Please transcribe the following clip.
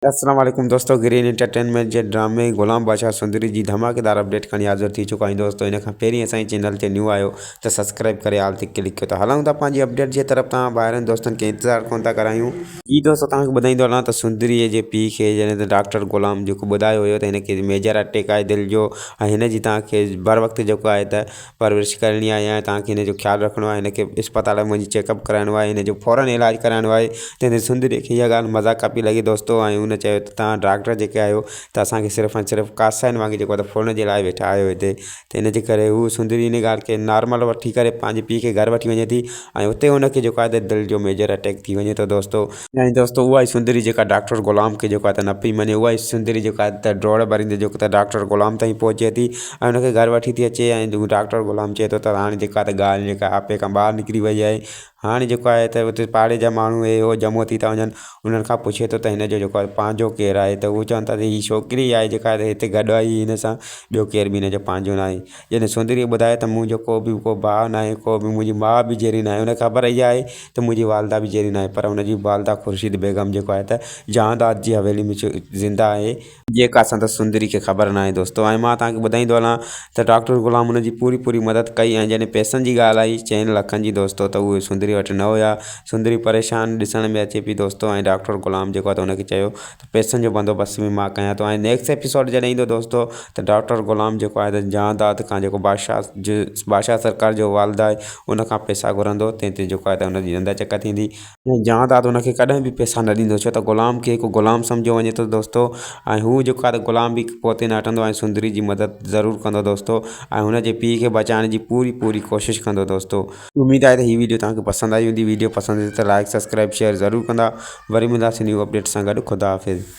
السلام عليڪم دوستو گرين انٽرٽينمينٽ جي ڊرامي غلام بادشاهه سندري جي ڌماڪيدار اپڊيٽ کڻي حاضر ٿي چڪا آهيون دوستو ان کان پهرين اسان جي چينل تي نيو آهيو ته سبسڪرائب ڪري آل تي ڪلڪ ڪيو ته هلون ٿا پنهنجي اپڊيٽ جي طرف تان ڀائرن دوستن کي انتظار ڪون ٿا ڪرايون. جي دوستو توهان کي ٻڌائيندو هلان ته سندري جي پيء کي جڏهن ته ڊاڪٽر غلام جيڪو ٻڌايو هيو ته هن کي ميجر اٽيڪ آهي دل جو ۽ هن جي توهان کي بر وقت جيڪو آهي ته پرورش ڪرڻي آهي يا توهان کي هن جو خيال رکڻو آهي هن کي اسپتال ۾ وڃي چيڪ اپ ڪرائڻو آهي هن جو فورن علاج ڪرائڻو آهي تنهن تي سندري کي اها ڳالهه مذاق پئي لڳي دوستو ۽ هن چيو ته توهان ڊاڪٽر جيڪي آهيو ته اسان کي صرف ۽ صرف ڪاسائين وانگي جيڪو آهي ته ڦرڻ جي لاء ويٺا آهيو هتي ته ان جي ڪري هو سندري ان ڳالهه کي نارمل وٺي ڪري پنهنجي پيء کي گهر وٺي وڃي ٿي ۽ اتي هن کي جيڪو آهي ته دل جو ميجر اٽيڪ ٿي وڃي ٿو دوستو. ۽ دوستو اها ئي سندري جيڪا ڊاڪٽر غلام کي جيڪو آهي ته نه پئي مڃي اها ئي سندري جيڪا آهي ته ڊوڙ ڀريندي جيڪو ته ڊاڪٽر غلام تائين پهچي ٿي ۽ ان کي گهر وٺي ٿي اچي ۽ ڊاڪٽر غلام چئي ٿو ته هاڻي جيڪا ته ڳالهه جيڪا آپي کان ٻاهر نڪري وئي آهي هاڻي جيڪو آهي ته اتي پاڙي جا ماڻهو هي هو جمعو ٿي ٿا وڃن انهن کان پڇي ٿو ته هن جو جيڪو آهي پنهنجو ڪير آهي ته هو چون ٿا ته هي ڇوڪري آهي جيڪا هتي گڏ آئي هن سان ٻيو ڪير به هن جو پنهنجو نه آهي جڏهن سندريء ٻڌايو ته منهنجو ڪو به ڪو ڀاء ناهي، ڪو به منهنجي ماء به جيئري ناهي. هن کي خبر اها آهي ته منهنجي والده به جيئري ناهي پر هن جي والده خورشيد بيگم جيڪو آهي ته جهانداد جي حويلي ۾ زنده آهي، جيڪا سندس سندري کي خبر ناهي دوستو ۽ مان توهان کي ٻڌائيندو هلان ته ڊاڪٽر غلام هن جي پوري پوري مدد ڪئي ۽ جڏهن پئسن جي ڳالهه آئي چئن لکن جي دوستو ته اهي سندري وٽ نه هيا. سندري پريشان ڏسڻ ۾ اچي پئي دوستو ۽ ڊاڪٽر غلام جيڪو آهي ته هن کي چيو پئسن جو بندوبست به مان ڪيان ٿو ۽ نيڪسٽ ايپيسوڊ جڏهن ايندو دوستو ته ڊاڪٽر غلام جيڪو آهي ته جهانداد کان جيڪو بادشاهه جي بادشاهه سرڪار جو والد آهي ان کان پئسا گهرندو تنهن تي جيڪو آهي ته ان جي ڏند چڪ ٿيندي ۽ جهانداد ان کي ڪڏهن به پئسا نه ڏيندو ڇو ته غلام کي هڪ غلام سمجهيو وڃي ٿو دوستو ۽ هو جيڪو آهي ته غلام به پوئتي نه هٽندو ۽ سندري جي مدد ضرور ڪندو دوستو ۽ هن جي پيء کي بچائڻ جي پوري پوري ڪوشش ڪندو دوستو. اميد آهي ته هي ويڊيو توهان کي پسند آئي هوندي ويڊيو پسند اچي ته لائڪ سبسڪرائب شيئر ضرور ڪندا وري ملنداسين نيو اپڊيٽ سان گڏ خدا حافظ.